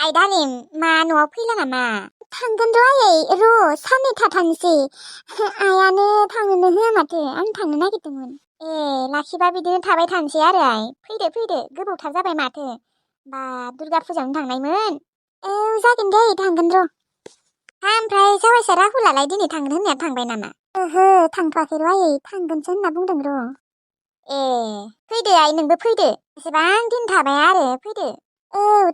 आइ दालिम मा न'आव फैला नामा थांगोन र' आयै र' साननै थाथांसै आइयानो थांनोनो होआ माथो आं थांनो नागिरदोंमोन लाखिबा बिदिनो थाबाय थानोसै आरो आइ फैदो गोबावथार जाबाय माथो बा दुर्गा फुजायावनो थांनायमोन जागोन दे थांगोन र' ओमफ्राय जावायसा राहुलालाय दिनै थांगोन होननाया थांबाय नामा ओहो थांथ'वाखै र' आयै थांगोनसो होनना बुंदों र' फैदो आइ नोंबो फैदो एसेबां दिन थाबाय आरो फैदो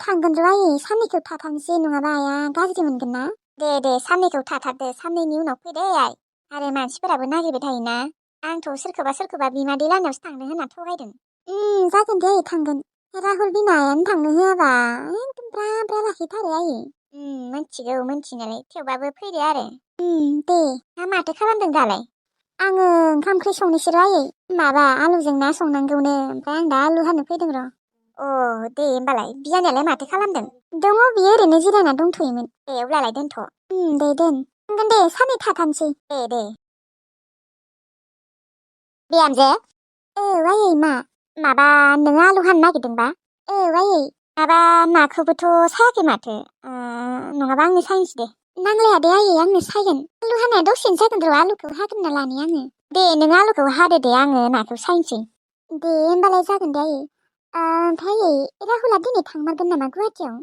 थांगोन र' आयै साननैखौ थाथांसै नङाबा आइया गाज्रि मोनगोन ना दे साननैखौ थाथारदो साननैनि उनाव फैदो आइ आरो मानसिफोराबो नागिरबाय थायोना आंथ' सोरखौबा बिमादै लानायावसो थांनो होनना थगायदों जागोन दे थांगोन राहुल बिमायानो थांनो होआबा एकदम ब्रा ब्रा लाखिथारो आयै मिथिगौ मिथिनायालाय थेवबाबो फैदो आरो दे माथो खालामदों दालाय आङो ओंखाम ओंख्रि संनोसै र' आयै माबा आलुजों ना संनांगौनो ओमफ्राय आं दा आलु हानो फैदों र' दे होमबालाय बियानालाय माथो खालामदों दङ बियो ओरैनो जिरायना दंथ'योमोन दे अब्लालाय दोनथ' दे दोन थांगोन दे साननै थाथानोसै दे बिहामजो आयै मा माबा नोङो आलु हानो नागिरदोंबा आयै माबा नाखौबोथ' सायाखै माथो नङाबा आंनो सायनोसै दे नांलाया दे आयै आंनो सायगोन आलु हानाया दसेनो जागोन र' आलुखौ हाग्रोना लानि आङो दे नों आलुखौ हादो दे आङो नाखौ सायनोसै दे होमबालाय जागोन दे आयै ओमफ्राय राहुला दिनै थांमारगोन नामा गुवाहाटियाव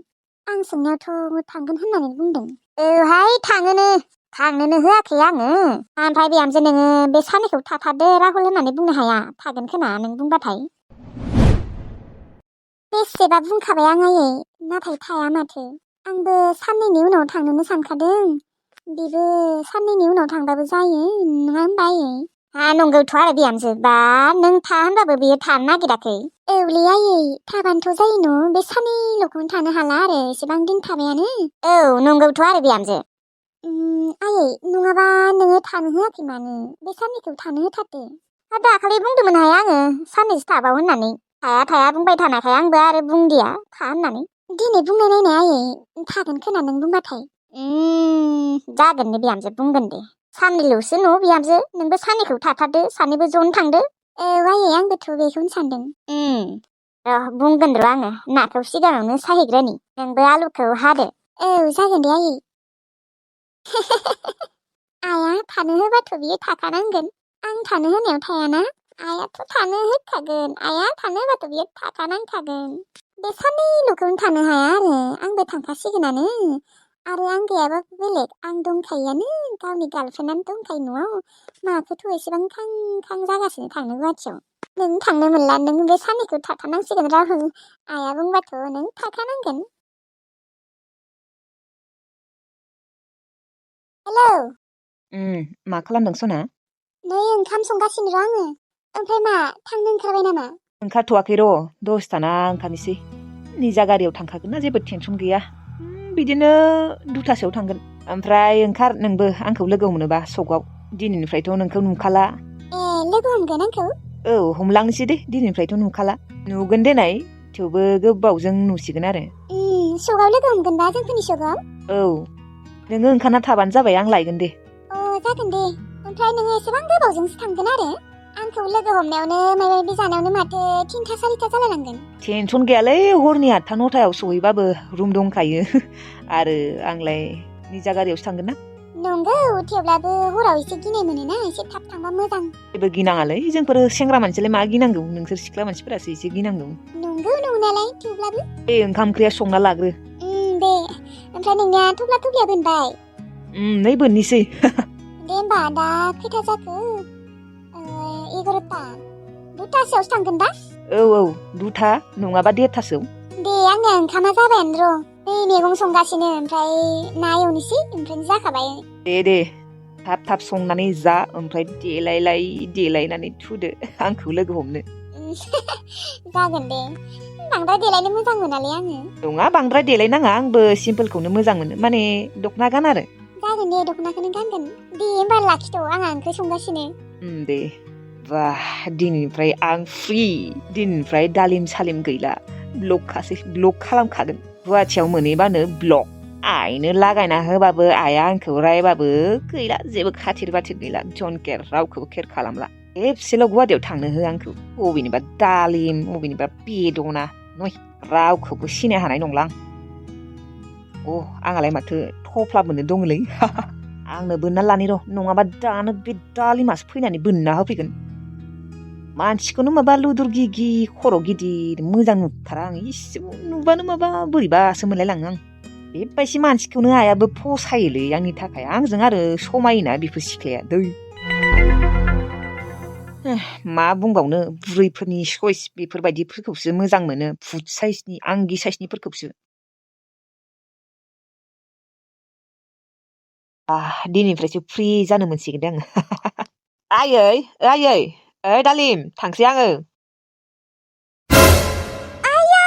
आं सोंनायावथ' थांगोन होननानै बुंदों औहाय थांनोनो होआखै आङो ओमफ्राय बिहामजो नोङो बे साननैखौ थाथारदो राहुल होननानै बुंनो हाया थागोन खोना नों बुंबाथाय बेसेबा बुंखाबाय आं आयै नाथाय थाया माथो आंबो साननैनि उनाव थांनोनो सानखादों बेबो साननैनि उनाव थांबाबो जायो नङा होनबा आयै नंगौथ' आरो बिहामजो बा नों था होनबाबो बियो थानो नागिराखै औलै आयै थाबानोथ' जायो न' बे साननैल'खौनो थानो हाला आरो एसेबां दिन थाबायानो नंगौथ' आरो बिहामजो आयै नङाबा नोङो थानो होआखै मानो बे साननैखौ थानो होथारदो दाखालि बुंदोंमोनहाय आङो साननैसो थाबाव होननानै थाया बुंबाय थानायखाय आंबो आरो बुंदिया था होननानै दिनै बुंनाय नायनाय आयै थागोन खोना नों बुंबाथाय जागोन दे बिहामजो बुंगोन दे साननैल'सो न' बिहामजो नोंबो साननैखौ थाथारदो सानैबो ज'नो थांदो आयै आंबोथ' बेखौनो सानदों बुंगोन र' आङो नाखौ सिगाङावनो सायहैग्रोनि नोंबो आलुखौ हादो जागोन दे आयै आइया थानो होबाथ' बियो थाखानांगोन आं थानो होनायाव थायाना आइयाथ' थानो होखागोन आइया थानो होबाथ' बियो थाखानांखागोन बे साननैल'खौनो थानो हाया आरो आंबो थांखासिगोनानो आरो आं गैयाबाबो बेलेग आं दंखायोआनो गावनि गार्लफ्रेन्डआनो दंखायो न'आव माखौथ' एसेबां खां जागासिनो थांनो गुवाहाटियाव नों थांनो मोनला नों बे साननैखौ थाखानांसिगोन राहुल आइया बुंबाथ' नों थाखानांगोन हेलौ मा खालामदों सना नै ओंखाम संगासिनो र' आङो ओमफ्राय मा थांनो ओंखारबाय नामा ओंखारथ'वाखै र' दसे थाना ओंखारनोसै निजा गारियाव थांखागोन ना जेबो टेनसन गैया बिदिनो 2टासोआव थांगोन ओमफ्राय ओंखार नोंबो आंखौ लोगो हमनोबा सकआव दिनैनिफ्रायथ' नोंखौ नुखाला लोगो हमगोन आंखौ हमलांनोसै दे दिनैनिफ्रायथ' नुखाला नुगोन देनाय थेवबो गोबावजों नुसिगोन आरो सकआव लोगो हमगोनबा जोंफोरनि सकआव नोङो ओंखारना थाबानो जाबाय आं लायगोन दे जागोन दे ओमफ्राय नोङो एसेबां गोबावजोंसो थांगोन आरो आंखौ लोगो हमनायावनो माबा माबि जानायावनो माथो 3टा 4टा जालायलांगोन टेनसन गैयालै हरनि 8टा 9टायाव सहैबाबो रुम दंखायो आरो आंलाय निजा गारियावसो थांगोन ना नंगौ थेवब्लाबो हराव एसे गिनाय मोनोना एसे थाब थांबा मोजां जेबो गिनाङालै जोंफोर सेंग्रा मानसिलाय मा गिनांगौ नोंसोर सिख्ला मानसिफोरासो एसे गिनांगौ नंगौ नंनायालाय थेवब्लाबो ओंखाम ओंख्रिया संना लाग्रो दे ओमफ्राय नोंनिया थफ्ला थफ्लिया बोनबाय नै बोननोसै दे होमबा दा खैथा जाखो 11टा 2टासोआवसो थांगोन दा 2टा नङाबा 1:30सोआव दे आंनिया ओंखामा जाबायानो र' नै मैगं संगासिनो ओमफ्राय ना एवनोसै ओमफ्रायनो जाखाबाय दे थाब संनानै जा ओमफ्राय देलायनानै थुदो आंखौ लोगो हमनो जागोन दे बांद्राय देलायनो मोजां मोनालै आङो नङा बांद्राय देलायनाङा आंबो सिम्पोलखौनो मोजां मोनो माने दख'ना गान आरो जागोन दे दख'नाखौनो गानगोन दे होमबा लाखिथ' आंहा ओंख्रि संगासिनो दे बा दिनैनिफ्राय आं फ्रि दिनैनिफ्राय दालिम सालिम गैला ब्लक खालामखागोन गुवाहाटियाव मोनहैबानो ब्लक आइनो लागायना होबाबो आइया आंखौ रायबाबो गैला जेबो खाथिर बाथिर गैला डन्ट केयार रावखौबो केयार खालामला खेबसेल' गुवाहाटियाव थांनो हो आंखौ बबेनिबा दालिम बबेनिबा बेदना रावखौबो सिनाय हानाय नंला आं आंहालाय माथो थफ्ला बोननो दङलै आंनो बोनना लानि र' नङाबा दानो बे दालिमासो फैनानै बोनना होफैगोन मानसिखौनो माबा लुदुर गिगि खर' गिदिर मोजां नुथारा आं इसेबो नुबानो माबा बोरैबासो मोनलायलाङो आं बेबायदि मानसिखौनो आइयाबो फसायोलै आंनि थाखाय आंजों आरो समायोना बेफोर सिख्लाया दै मा बुंबावनो बुरैफोरनि सइस बेफोरबायदिफोरखौसो मोजां मोनो फुट साइसनि आंगि साइसनिफोरखौसो दिनैनिफ्रायसो फ्रि जानो मोनसिगोन दे आङो आयै ओइ दालिम थांसै आङो आया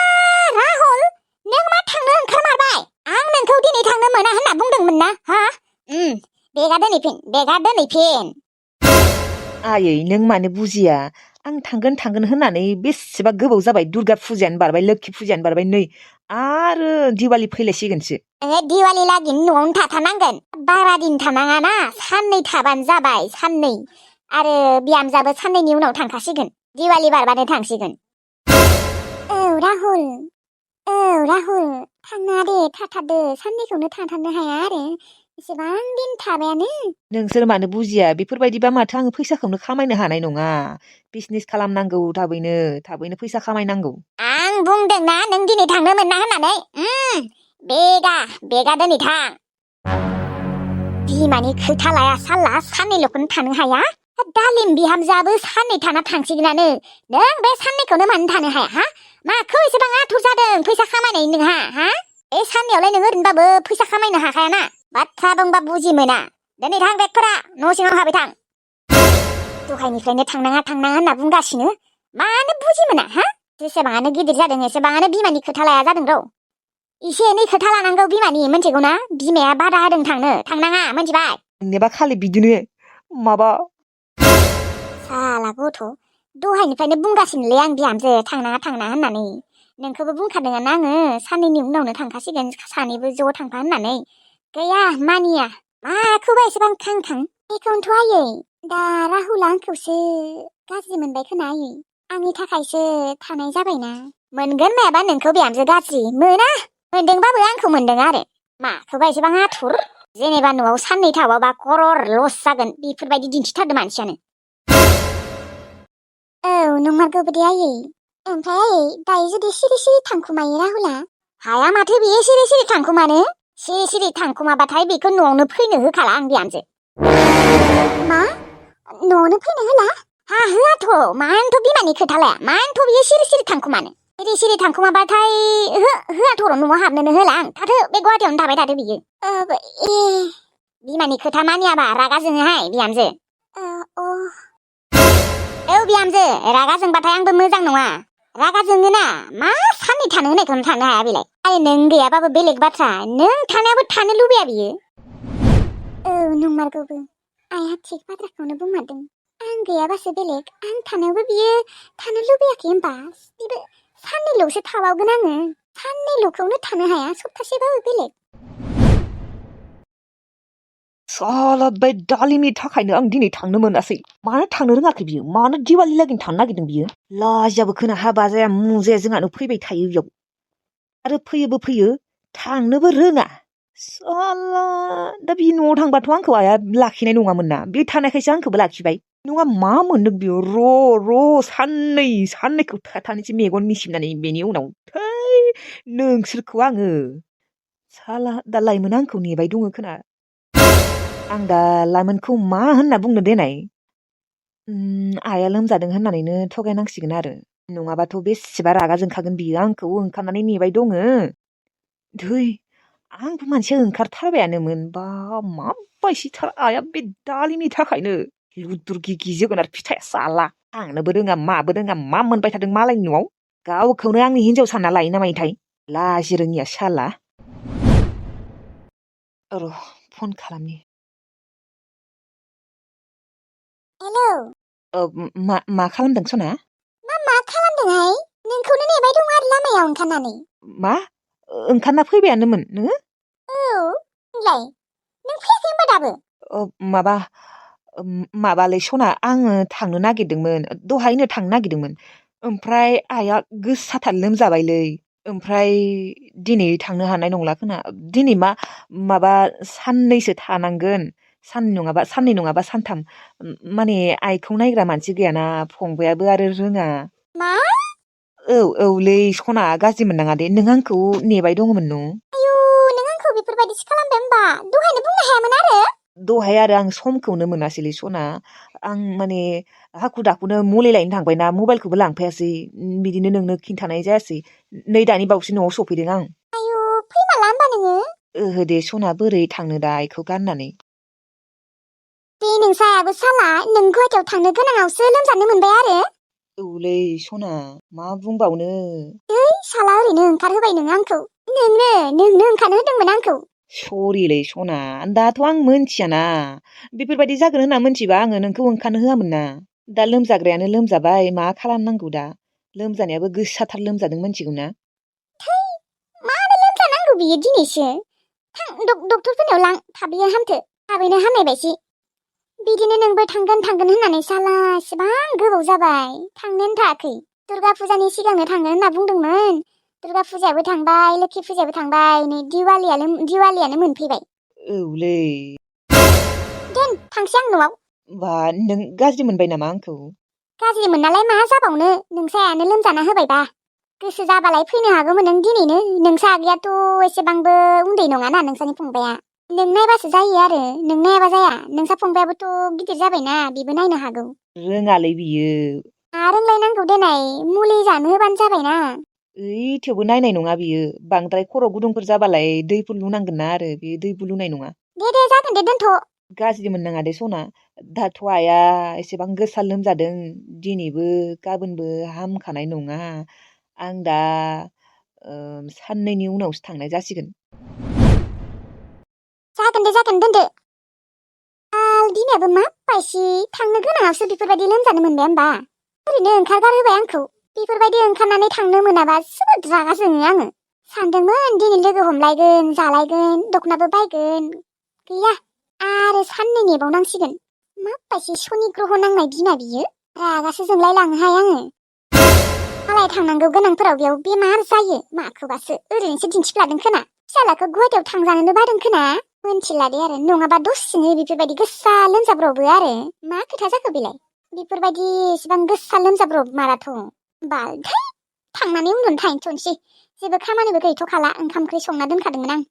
राहुल नों मा थांनो ओंखारमारबाय आं नोंखौ दिनै थांनो मोना होनना बुंदोंमोन ना हा बेगा दोनैफिन आयै नों मानो बुजिया आं थांगोन होननानै बेसेबा गोबाव जाबाय दुर्गा फुजायानो बारबाय लोखि फुजायानो बारबाय नै आरो दिवालि फैलायसिगोनसो दिवालि लागि न'आवनो थाथारनांगोन बारा दिन थानाङाना साननै थाबानो जाबाय साननै आरो बिहामजोआबो साननैनि उनाव थांखासिगोन दिवालि बारबानो थांसिगोन औ राहुल थांनाङा दे थाथारदो साननैखौनो थाथारनो हाया आरो एसेबां दिन थाबायानो नोंसोर मानो बुजिया बेफोरबायदिबा माथो आङो फैसाखौनो खामायनो हानाय नङा बिजनेस खालामनांगौ थाबैनो फैसा खामायनांगौ आं बुंदोंना नों दिनै थांनो मोना होननानै बेगा दिनै थां बिमानि खोथा लाया साला साननैल'खौनो थानो हाया दालिम बिहामजोआबो साननै थाना थांसिगोनानो नों बे साननैखौनो मानो थानो हाया हा माखौ एसेबां आथुर जादों फैसा खामायनाय नोंहा हा बे साननैयावलाय नों ओरैनोबाबो फैसा खामायनो हाखायाना बाथ्रा बुंबा बुजि मोना दिनै थां बेगफोरा न' सिङाव हाबबाय थां दहायनिफ्रायनो थांनाङा होनना बुंगासिनो मानो बुजि मोना हा जेसेबाङानो गिदिर जादों एसेबाङानो बिमानि खोथा लाया जादों र' एसे एनै खोथा लानांगौ बिमानि मोनथिगौ ना बिमाया बादा होदों थांनाङा मोनथिबाय नोंनिबा खालि बिदिनो माबा साला गथ' दहायनिफ्रायनो बुंगासिनोलै आं बिहामजो थांनाङा होननानै नोंखौबो बुंखादोंआनो आङो साननैनि उनावनो थांखासिगोन सानैबो ज' थांफा होननानै गैया मानिया माखौबा एसेबां खां बेखौनोथ' आयै दा राहुला आंखौसो गाज्रि मोनबाय खोना आयै आंनि थाखायसो थानाय जाबायना मोनगोन मायाबा नोंखौ बिहामजो गाज्रि मोना मोनदोंबाबो आंखौ मोनदों आरो माखौबा एसेबां आथुर जेनेबा न'आव साननै थाबाबा करर लस जागोन बेफोरबायदि दिन्थिथारदों मानसियानो औ नंमारगौबो दे आयै ओमफ्राय आयै दायो जुदि सिरि थांखुमायो राहुला हाया माथो बियो सिरि थांखुमानो सिरि थांखुमाबाथाय बेखौ न'आवनो फैनो होखाला आं बिहामजो मा न'आवनो फैनो होला होआथ' मानोथ' बिमानि खोथा लाया मानोथ' बियो सिरि थांखुमानो सिरि थांखुमाबाथाय होआथ' न'आव हाबनोनो होला आं थाथो बे गुवाहाटियावनो थाबाय थाथो बियो बिमानि खोथा मानियाबा रागा जोङोहाय बिहामजो औ बिहामजो रागा जोंबाथाय आंबो मोजां नङा रागा जोङोना मा साननै थानो होनायखौनो थानो हाया बेलाय आरो नों गैयाबाबो बेलेग बाथ्रा नों थानायाबो थानो लुबैया बियो औ नंमारगौबो आइया थिग बाथ्राखौनो बुंमारदों आं गैयाबासो बेलेग आं थानायावबो बियो थानो लुबैयाखै होनबा बेबो साननैल'सो थाबावगोन आङो साननैल'खौनो थानो हाया सप्तासेबाबो बेलेग साला बे दालिमनि थाखायनो आं दिनै थांनो मोनासै मानो थांनो रोङाखै बियो मानो दिवालि लागै थांनो नागिरदों बियो लाजियाबो खोना हाबा जाया मुजाया जोंहानो फैबाय थायो बेयाव आरो फैयो थांनोबो रोङा साला दा बि न'आव थांबाथ' आंखौ आइया लाखिनाय नङामोन ना बे थानायखायसो आंखौबो लाखिबाय नङा मा मोनदों बियो र' साननैखौ थाथानोसै मेगन मिसिबनानै बेनि उनाव थै नोंसोरखौ आङो साला दा लाइमोना आंखौ नेबाय दङ खोना आं दा लाइमोनखौ मा होनना बुंनो देनाय आइया लोमजादों होननानैनो थगायनांसिगोन आरो नङाबाथ' बेसेबा रागा जोंखागोन बियो आंखौ ओंखारनानै नेबाय दङ धै आंबो मानसिया ओंखारथारबायानोमोन बा माबायदिथार आइया बे दालिमनि थाखायनो लुदुर गिगि जोगोनार फिथाइया साला थांनोबो रोङा माबो रोङा मा मोनबाय थादों मालायनि न'आव गावखौनो आंनि हिनजाव सानना लायो नामायोथाय लाजि रोङिया साला र' फन खालामनि हेलौ मा खालामदों सना मा खालामदोंहाय नोंखौनो नेबाय दं आरो लामायाव ओंखारनानै मा ओंखारना फैबायानोमोन नोङो औ नोंलाय नों फैयाखै होनबा दाबो माबालै सना आङो थांनो नागिरदोंमोन दहायनो थांनो नागिरदोंमोन ओमफ्राय आइया गोसाथार लोमजाबायलै ओमफ्राय दिनै थांनो हानाय नंला खोना दिनै माबा साननैसो थानांगोन साननै नङाबा सानथाम माने आइखौ नायग्रा मानसि गैयाना फंबायाबो आरो रोङा मा औलै सना गाज्रि मोननाङा दे नों आंखौ नेबाय दङमोन न' आयु नों आंखौ बेफोरबायदिसो खालामबाय होमबा दहायनो बुंनो हायामोन आरो दहाय आरो आं समखौनो मोनासैलै सना आं माने हाखु दाखुनो मुलि लायनो थांबायना मबाइलखौबो लांफायासै बिदिनो नोंनो खिन्थानाय जायासै नै दानि बावैसो न'आव सफैदों आं आयु फैमाला होमबा नोङो ओहो दे सना बोरै थांनो दा आइखौ गाननानै बे नोंसायाबो साला नों गुवाहाटियाव थांनो गोनाङावसो लोमजानो मोनबाय आरो औलै सना मा बुंबावनो साला ओरैनो ओंखारहोबाय नोङो आंखौ नोंनो ओंखारनो होदोंमोन आंखौ सरिलै सना दाथ' आं मोनथियाना बेफोरबायदि जागोन होनना मोनथिबा आङो नोंखौ ओंखारनो होआमोन ना दा लोमजाग्रायानो लोमजाबाय मा खालामनांगौ दा लोमजानायाबो गोसाथार लोमजादों मोनथिगौ ना मानो लोमजानांगौ बियो दिनैसो थां डक्टरफोरनाव लां थाबैनो हामथो थाबैनो हामनाय बायसि बिदिनो नोंबो थांगोन होननानै साला इसेबां गोबाव जाबाय थांनोनो थायाखै दुर्गा फुजानि सिगांनो थांगोन होनना बुंदोंमोन दुर्गा फुजायाबो थांबाय लोखि फुजायाबो थांबाय नै दिवालियानो मोनफैबाय औलै दोन थांसै आं न'आव बा नों गाज्रि मोनबाय नामा आंखौ गाज्रि मोननालाय मा जाबावनो नोंसायानो लोमजाना होबायबा गोसो जाबालाय फैनो हागौमोन नों दिनैनो नोंसा आगैयाथ' एसेबांबो उन्दै नङाना नोंसानि फंबाया नों नायबासो जायो आरो नों नायाबा जाया नोंसा फंबायाबोथ' गिदिर जाबायना बेबो नायनो हागौ रोङालै बियो रोंलायनांगौ देनाय मुलि जानो होबानो जाबायना ओइ थेवबो नायनाय नङा बियो बांद्राय खर' गुदुंफोर जाबालाय दैफोर लुनांगोन ना आरो बे दैबो लुनाय नङा दे जागोन दे दोनथ' गाज्रि मोननाङा दे सना दाथ' आइया एसेबां गोसा लोमजादों दिनैबो गाबोनबो हामखानाय नङा आं दा साननैनि उनावसो थांनाय जासिगोन जागोन दोनदो दिनैयाबो माबायसि थांनो गोनाङावसो बेफोरबायदि लोमजानो मोनबाय होमबा ओरैनो ओंखारगारहोबाय आंखौ बेफोरबायदि ओंखारनानै थांनो मोनाबा जोबोद रागा जोङो आङो सानदोंमोन दिनै लोगो हमलायगोन जालायगोन दख'नाबो बायगोन गैया आरो साननै नेबावनांसिगोन माबायसि शनि ग्रह नांनाय दिना बियो रागासो जोंलायलाङोहाय आङो मालाय थांनांगौ गोनांफोराव बेयाव बेमार जायो माखौबासो ओरैनोसो दिन्थिफ्लादों खोना फिसालाखौ गुवाहाटियाव थांजानोनो बादों खोना मोनथिला दे आरो नङाबा दसेनो बेफोरबायदि गोसा लोमजाब्रबो आरो मा खोथा जाखो बेलाय बेफोरबायदि इसेबां गोसा लोमजाब्रब माराथ' बाल थांनानै उन्दुनो थाहैथ'नोसै जेबो खामानिबो गैथ'खाला ओंखाम ओंख्रि संना दोनखादोंमोन आं